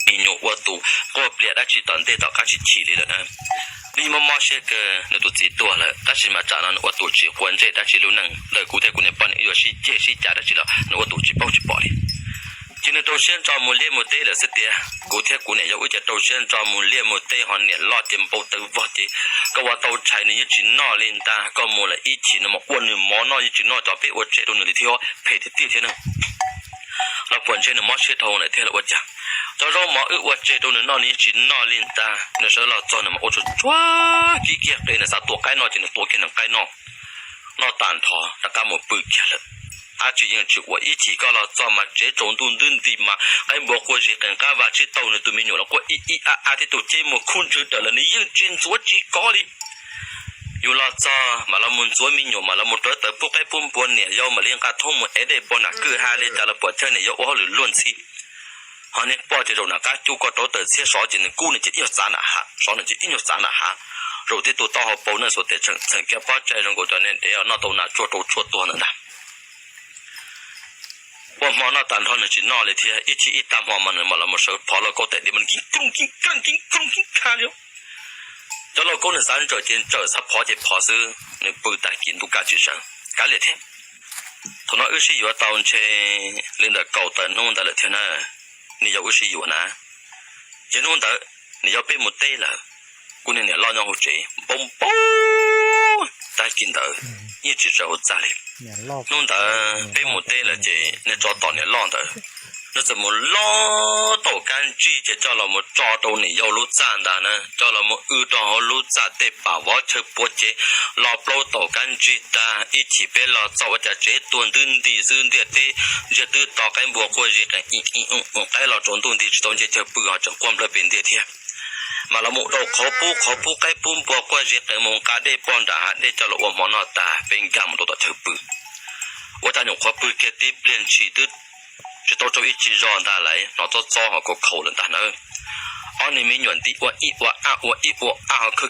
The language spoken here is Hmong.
me nyuam ua tus quaj pliag dab tsi tom ntej tom qab tsis chim li lawm na. Nws mob mob siab kawg, nws tus txiv tuag lawm tab sis mas tsam no nws ua tus tsis quav ntsej dab tsi lub neej ntawm kuv thiab kuv niam poj niam wb yuav sib ceg sib cav dab tsi los nws ua tus tsis paub tsis pom li. Ces nws rau siab ntso mus liaj mus teb lawm xwb tiag. Kuv thiab kuv niam yau wb ces rau siab ntso mus liaj mus teb ho niam loj ces npau taws vog ces, koj ua tau tshais nws yeej tsis noj li ntag, koj mus lawm ib chim nws mas ua nws mov noj yeej tsis noj, cov peb ua tseg rau nws li thiab, phem tiag tiag thiab na. Los puas ntshe nws mob siab dhau lawm thiab los ua cas, cov zaub mov wb ua tseg rau nws noj nws yeej tsis noj li ntag. Nws sawv los txog nws mas ua tsuag tsuag kib kiag qe, nws xav tua qaib noj ces nws tua kiag nws qaib noj. Noj tag nrho rov qab mus pw kiag lawm. Dab tsi yeej tsis ua, ib chim koj los txog mas tsev tsaus ntuj ntwb nti mas qaib npua quaj zis qees qab, vas tsib taug, nws tus me nyuam los quaj ib ib ab ab, thiab tus ceb muag khub ntswg dawm lawm nws yeej tsis ntxuav tsis kov li. Yus los txog mam los mus ntxuav me nyuam, mam los mus rauv taws pub qaib pub npua, niam yau mam li nqa thoob mus ev dej pov nram kwj ha li cas los puas chawj niam yau ua hauj lwm luag ntxhi. Ho niag poj ces zaum nram qab cub koj rauv taws txhiab sov ces nws kub nws ces ib nyuag txav nram hav, sov nws ces ib nyuag txav nram hav. Zaum twb tu taub hau paus neej xuas tes tseem kiag pob tsaig zoo nkaus cov niag dev noj tau nas tsuag rau tshuaj tuag ntawd ntag. Ua hmo noj tag nrho nws tsis noj li thiab, ib chim ib tag hmo mas nws mam los mus sawv phov lauj kaub tais diav mas kib krooj kib kab kib krooj kib kab li. Cov lauj kaub nws xav ntsawm ces ntsawm, xav phov ces phov xwb, nws pw tag kis ntuj kaj tsis sawv, kav liam thiab. Thaum no wb sib yuav tau ntshe li ntawm kaum tawm hnub ntawd lawm thiab na, nws yau wb sib yuav na. Ces hnub ntawd nws yau peb mus teb lawm, kuv niag niam loj nyob hauv tsev npau npau, tag kis ntawd yeej tsis sawv hauv txaj li. Hnub ntawd peb mus teb lawm ces niag tsov tom niam loj ntawd, nws txawm mus lob tom kab ntsig ces coj los mus tso rau niam yau lub txaj ntag na, coj los mus w rau hauv lub txaj tej pam vov chaw puav ces los plaub tom kab ntsig tag, ib chim peb los txog ua cas tsev tuag ntwb nti xwb, ntiaj teb ntsiag twb to, qaib npua quaj zis qees, qaib los tsaus ntuj nti tsis tau nce chaw pw ho tseem quaj nplawg pes ntiag thiab. Mas los mus rau qhov pub qhov pub qaib pub npua quaj zis qees, mus nqa dej poj nram hav dej coj los ua hmo noj tag peb nkag mus rau tom chaw pw. Ua cas nyuam qhuav pw kiag tib pliag ntshis twb tsis tau tsau ib tsig zog ntag lauj, hnov txob txob ho khaus khaus lawm ntag na. Ob niag me nyuam nti ua ib ua ab ua ib ua ab ho khawb